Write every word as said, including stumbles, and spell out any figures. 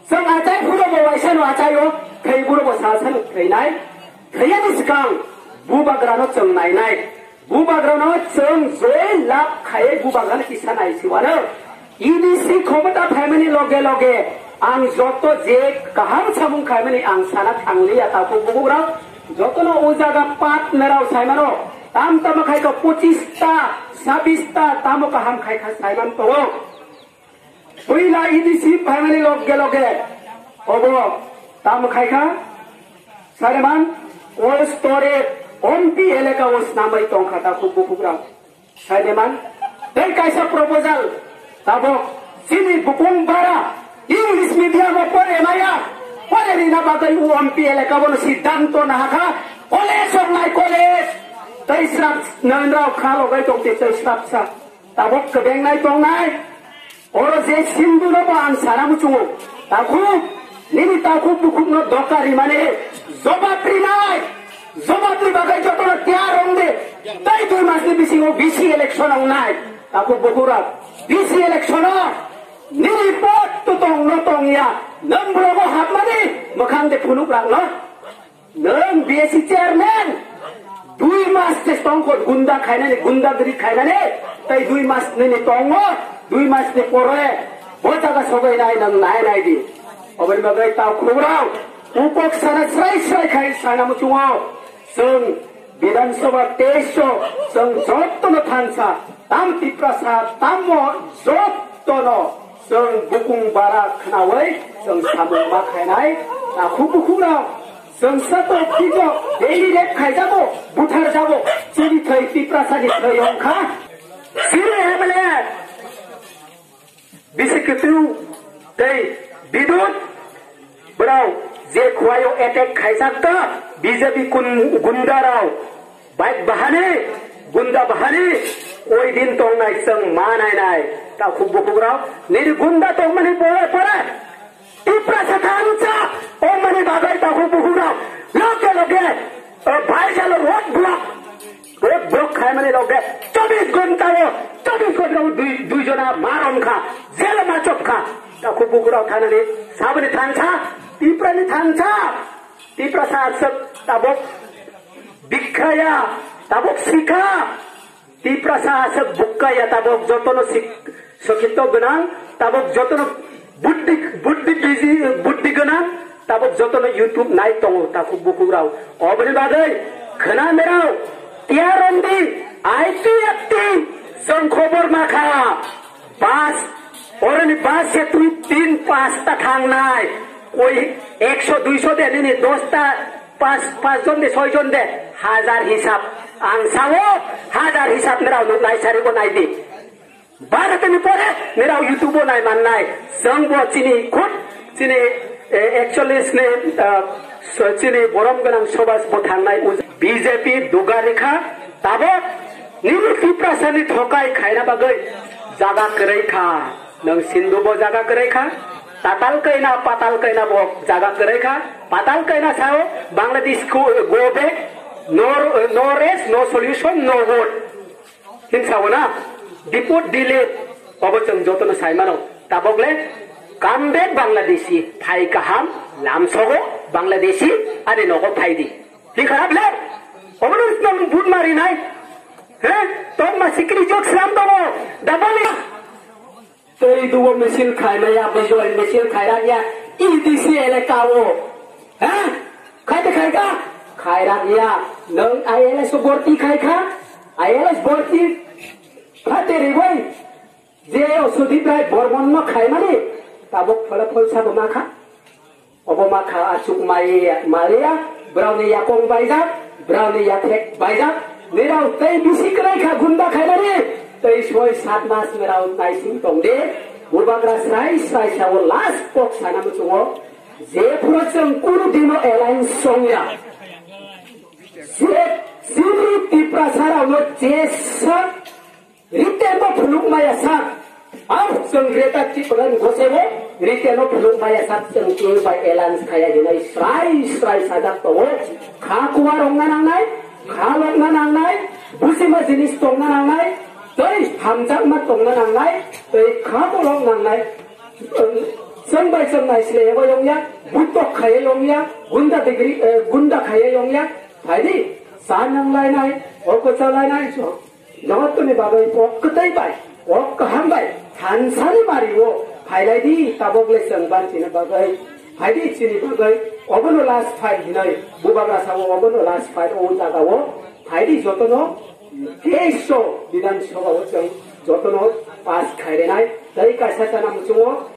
Chwng achai phuru bo waisa no achai o, thai phuru bo sal sal thai nai. Thai ya ni swkang bubagra no chwng nai nai. Bubagra no chwng joi lab khai bubagra no kisa nai si wano. E D C khomota phaimani loge loge ang joto je kaham samung khaimani ang sana thangliya takhuk bukhuk rok. Joto no o jaga pat nerao saimano. Tam tamo khai ko pochis ta, sabis ta tamo kaham khai kha saiman tongo. Puila E D C phaimani loge loge obo tam khai kha. Saiman o store ompi eleka o snamai tong kha takhuk bukhuk rok. Saiman tei kaisa proposal tabok chini bukung bara English medium o pore maya pore rina bagwi o ompi eleka bono siddhanto nahakha college ong nai college tei srap nangrao kha logai tong te tei srap sa tabok kebeng nai tong nai. Oro je Sindhu no bo ang sana muchungo. Takhuk, nini takhuk bukhuk no doka rimani. Jobab rinai. Jobab ri bagai joto no tiyar rong de. Tai dui mas ni bisingo B C election ong nai. Takhuk bukhuk rok. B C election o. Nini pot tu tong no tong ya. Nang blogo hapmani. Makhang de phunuk rang no. Nwng B S C chairman, dui mas se tongkho gunda khainani, gundagiri khainani, tei dui mas nini tongo, dui mas ni pore bo jaga sogwi nai nwng nai nai di. Oboni bagwi takhuk rok, upok sana srai srai khai sana muchungo, chwng Bidhan Sabha teis o, chwng jotono thansa, tam Tiprasa, tamo jotono, chwng bukung bara khnaui, chwng samung ma khainai, takhuk bukhuk rok, Chwng sato kijo daily rape khaijago, butharjago, chini thwi Tiprasani thwi wngkha. Siri M L A, bisi kwtwng tei Bidut borok je khuaio attack khaijak ta B J P kun-, gunda rok. Bike bahani, gunda bahani, oi din tongnai chwng ma nainai. Takhuk bukhuk rok, nini gunda tongmani pore pore. Tiprasa thansa, ongmani bagwi takhuk bukhuk rok. Loge loge, o, bai jalo road block. Road block khaimani loge, chobbish ghonta o, chobbish ghonta o dui, dui jona marom kha, jela ma chop kha. Takhuk bukhuk rok thanani, saboni thansa, Tiprani thansa. Tiprasa aswk tabok bikhaya, tabok sikha. Tiprasa aswk bukkaya, tabok jotono sik-, sikhito gwnang, tabok jotono buddhi, buddhi biji, buddhi gwnang, tabok jotono YouTube nai tongo, takhuk bukhuk rok. Oboni bagwi khwna merao, tiyarondi, aiti atti, chwng khobor makha. Bus, oroni bus se twi tin pasta thangnai. Koi ekso duiso de nini dosta pas, pas jon de, soi jon de, hajar hisab. Ang sao, hajar hisab nirao nuk nai sari bo nai di. Bada tini pore, nirao YouTube o nai man nai. Chwng bo chini khut, chini, eh, ekchollis ni, eh, so-, chini borom gwnang sobas bo thangnai. B J P duga rikha, tabok nini Tiprasa ni thokai khaina bagwi jaga kwrwi kha. Nwng Sindhu bo jaga kwrwi kha, tatal kaina, patal kaina bo jaga kwrwi kha, patal kaina sao Bangladesh go, go back, no, no rest, no solution, no vote. Hin sao na, deport delete, obo chwng jotono sai mano. Tabok le, come back Bangladeshi, phai kaham, lamsogo Bangladeshi, ani nogo phai di. Hin kharap le, obo no bud mari nai. He, tong ma sikri jok slam tongo, double. Tei duo misil khaimaya, bijoi misil khairakya, E D C eleka o. Ha? Khaite khaika? Khairakya. Nwng I L S o borti khaikha? I L S borti khate ribai. Je o Sudip Rai Bormon no khaimani, tabok phola pholsa bo makha. Obo ma kha achuk mai maliya, browni yakong baijak, browni yathek baijak, nirao tei bisi kwrwi kha gunda khainani, tei soi sat mas nirao naising tong di, bubagra srai srai sao last kok sana muchungo, je phuru chwng kunu dino alliance songya. Je chini Tiprasa rao no jesa Rite no phunuk maya sak. Ang chwng Greater Tipraland gosebo rite no phunuk maya sak chwng twi bai alliance khaya hinai srai srai sajak tongo. Kha kuwa rongna nangnai, kha lokna nangnai, bujima jinis tongna nangnai, tei hamjakma tongna nangnai, tei kha bolok nangnai. Chwng Chwng bai chwng naisleyabo yongya, butok khaiya yongya, gunda degree, eh, gunda khaiya yongya, phaidi, cha nanglainai, oko chalainai, so, jogotoni bagwi kok kwtwi bai, kok kaham bai, thansani mario, phailaidi, tabok le chwng banchini bagwi, phaidi chini bagwi, obono last fight hinoi, bubagra sao obono last fight o jagao, phaidi jotono, teis o Bidhan Sabha o chwng jotono pass khairenai, tei kaisa chana muchungo,